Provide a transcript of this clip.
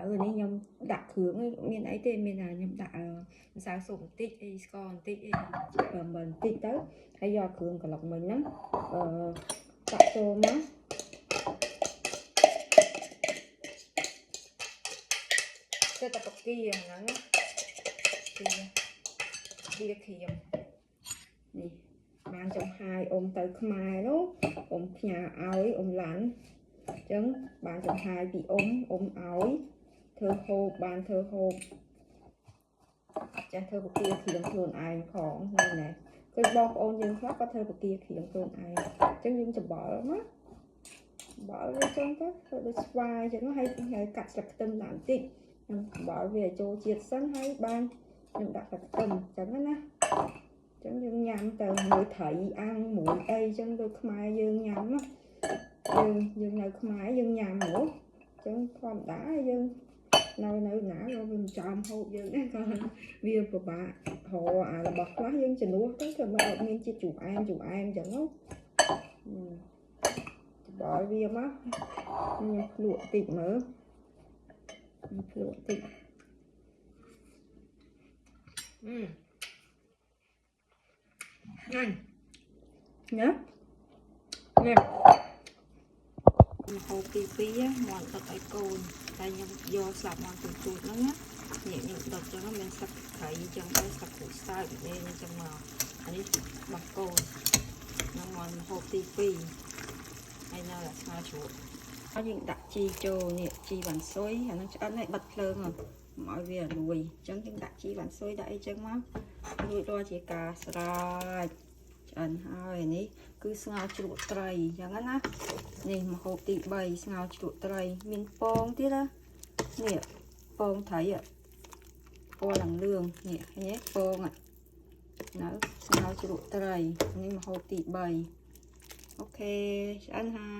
ឡូវនេះខ្ញុំដាក់គ្រឿងមានអីទេមានតែខ្ញុំដាក់ម្សៅស៊ុបបន្តិចអីស្ករបន្តិចអីអំបិលបន្តិចទៅហើយយកគ្រឿងក្លុកមិញហ្នឹងអឺដាក់ចូលមកទៅតែពគាហ្នឹងពីពីក្រៀមនេះបានចំហាយអ៊ំទៅខ្មែរនោះអ៊ំផ្ញើឲ្យអ៊ំឡាន់អញ្ចឹងបានចំហាយពីអ៊ំអ៊ំឲ្យធ្វើហូបបានធ្វើហូបចាស់ធ្វើពគាក្រៀមខ្លួនឯងផងហ្នឹងណែគឺបងប្អូនយើងខ្លះក៏ធ្វើពគាក្រៀមខ្លួនឯងអញ្ចឹងយើងច្បល់មកច្បល់វាចឹងទៅធ្វើដូចស្វាយអញ្ចឹងហើយហើយកាត់ស្លឹកខ្ទឹមដាក់បន្តិចខ្ញុំច្បល់វាឲ្យចូលជាតិសិនហើយបានខ្ញុំដាក់ស្លឹកខ្ទឹមអញ្ចឹងណាអញ្ចឹងយើងញ៉ាំទៅមួយត្រីអាំងមួយអីអញ្ចឹងដូចខ្មែរយើងញ៉ាំណាយើងយើងនៅខ្មែរយើងញ៉ាំហ៎អញ្ចឹងធម្មតាយើងនៅនៅណាក៏វាមិនចំហូបយើងដែរក៏វាពិបាករកអារបស់ខ្លះយើងជំនួសទៅធ្វើមកអត់មានជាតិជូរអែមជូរអែមអញ្ចឹងណាច្បល់វាមកខ្ញុំភ្លក់តិចមើលខ្ញុំភ្លក់តិចអឺញ៉ាំណានេះហូបទី2មាន់ដុតឲ្យកូនតែខ្ញុំយកស្លាប់មាន់ទូទូចហ្នឹងណានេះខ្ញុំដុតចឹងមានស្លឹកត្រីចឹងដែរស្លឹកគ្រូសើចនេះអញ្ចឹងមកអានេះរបស់កូនហ្នឹងមាន់ហូបទី2ហើយនៅតែស្ងោរជ្រក់ហើយយើងដាក់ជីចូលនេះជីវ៉ាន់ស៊ុយអាហ្នឹងឆ្អិនហើយបិទភ្លើងមកឲ្យវាលួយអញ្ចឹងយើងដាក់ជីវ៉ាន់ស៊ុយដាក់អីចឹងមករួចរាល់ជាការស្រេចឆ្អិនហើយនេះគឺស្ងោរជ្រក់ត្រីអញ្ចឹងណានេះម្ហូបទី3ស្ងោរជ្រក់ត្រីមានពងទៀតណានេះពងត្រីពណ៌ឡើងលឿងនេះឃើញទេពងនៅស្ងោរជ្រក់ត្រីនេះម្ហូបទី3OK ឆ្អិនហើយ។